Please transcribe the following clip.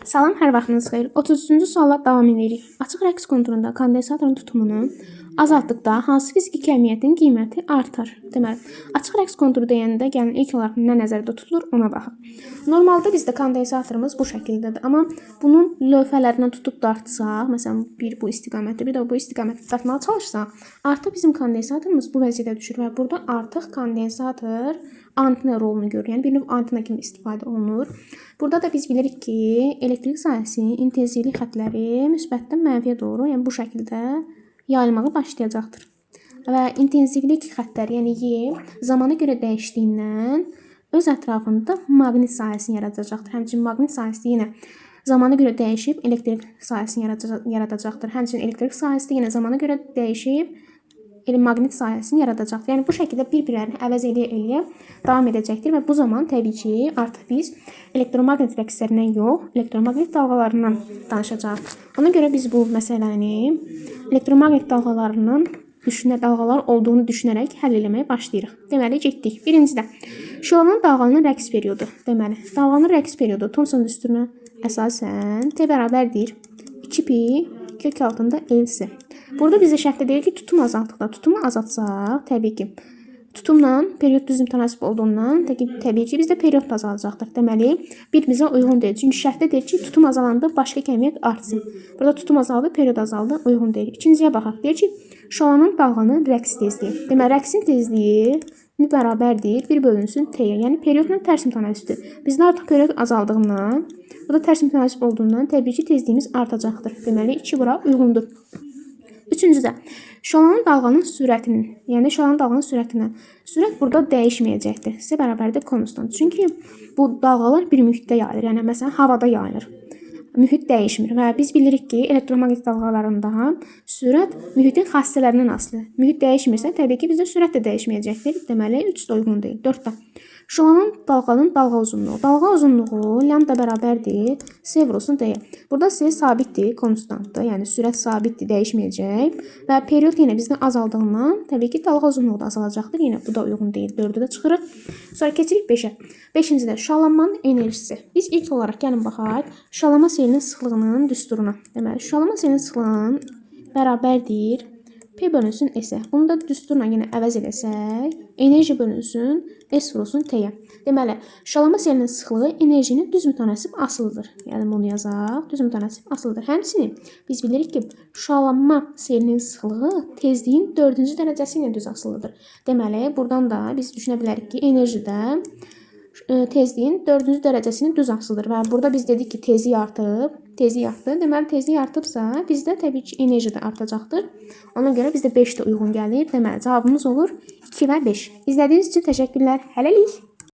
Salam, hər vaxtınız xeyir. 33-cü sualla davam edirik. Açıq rəqs konturunda kondensatorun tutumunu azaltdıqda hansı fiziki kəmiyyətin qiyməti artar? Deməli, açıq rəqs konturu deyəndə gəlin ilk olaraq nə nəzərdə tutulur ona baxaq. Normalda bizdə kondensatorumuz bu şəkildədir, amma bunun lövhələrindən tutub dartsaq, məsələn, bir bu istiqamətdə, bir də bu istiqamətdə dartmağa çalışsaq, artıq bizim kondensatorumuz bu vəziyyətə düşür və burada artıq kondensator antenna rolunu görür. Yəni bir növ antenna kimi istifadə olunur. Burada da biz bilirik ki, elektrik sahəsinin intensivlik xətləri müsbətdən mənfiyə doğru, yəni bu şəkildə yayılmağa başlayacaqdır. Və intensivlik xətləri, yəni Y zamana görə dəyişdiyindən öz ətrafında maqnit sahəsini yaradacaqdır. Həmçinin maqnit sahəsi yenə zamana görə dəyişib elektrik sahəsini yaradacaqdır. Həmçinin elektrik sahəsi də yenə zamana görə dəyişib elə maqnit sahəsini yaradacaqdır. Yəni bu şəkildə bir-birlərini əvəz eləyə-eləyə davam edəcəkdir və bu zaman təbii ki, artıq biz elektromaqnit rəqslərindən yox, elektromaqnit dalğalarından danışacağıq. Ona görə biz bu məsələni elektromaqnit dalğalarının dalğalar olduğunu düşünərək həll eləməyə başlayırıq. Deməli, getdik. Birincidə şüalanın dalğanın rəqs periodu. Deməli, dalğanın rəqs periodu Thomson düsturuna əsasən T bərabərdir 2 pi kök altında LC. Burada bizə şərtdə deyir ki, tutum azaltdıqda, tutumu azaltsaq, təbii ki, tutumla period düz mütənasib olduğundan təbii ki, bizdə period da azalacaqdır. Deməli, bir bizə uyğun deyil. Çünki şərtdə deyir ki, tutum azalanda başqa kəmiyyət artsın. Burada tutum azaldı, period azaldı, uyğun deyil. İkinciyə baxaq. Deyir ki, şüalanın dalğanın rəqs tezliyi. Deməli, rəqsin tezliyi bərabərdir 1 bölünsün T-yə. Yəni periodla tərs mütənasibdir. Bizdə artıq period azaldığından, bu da tərs mütənasib olduğundan təbii ki, tezliyimiz artacaqdır. Deməli, 2 bura uyğundur. Üçüncüdə, şüalanın dalğanın sürətinin, yəni şüalanın dalğanın sürətindən. Sürət burada dəyişməyəcəkdir. S bərabərdir konstant. Çünki bu dalğalar bir mühitdə yayılır. Yəni məsələn havada yayılır. Mühit dəyişmir və biz bilirik ki, elektromaqnit dalğalarında sürət mühitin xassələrindən asılıdır. Mühit dəyişmirsə, təbii ki, bizdə sürət də dəyişməyəcəkdir. Deməli, 3 də uyğun deyil. 4 də. Şüalanın dalğanın dalğa uzunluğu. Dalğa uzunluğu lambda bərabərdir S vurulsun D-yə. Burada S sabitdir, konstantdır. Yəni sürət sabitdir, dəyişməyəcək. Və period yenə bizdə azaldığından təbii ki, dalğa uzunluğu da azalacaqdır. Yenə bu da uyğun deyil. 4-ü də çıxırıq. Sonra keçirik 5-ə. 5-cidə şüalanmanın enerjisi. Biz ilk olaraq gəlin baxaq şüalanma selinin sıxlığının düsturuna. Deməli, şüalanma selinin sıxlığının bərabərdir P bölünsün S-ə. Bunu da düsturla yenə əvəz eləsək, enerji bölünsün S vurulsun T-yə. Deməli, şüalanma selinin sıxlığı enerjinin düz mütənasib asılıdır. Yəni bunu yazaq, düz mütənasib asılıdır. Həmçinin biz bilirik ki, şüalanma selinin sıxlığı tezliyin 4-cü dərəcəsi ilə düz asılıdır. Deməli, buradan da biz düşünə bilərik ki, enerji də tezliyin 4-cü dərəcəsinin düz asılıdır və burada biz dedik ki, tezlik artıb, tezlik artdı. Deməli, tezlik artıbsa, bizdə təbii ki, enerji də artacaqdır. Ona görə bizdə 5 də uyğun gəlir. Deməli, cavabımız olur 2 və 5. İzlədiyiniz üçün təşəkkürlər. Hələlik.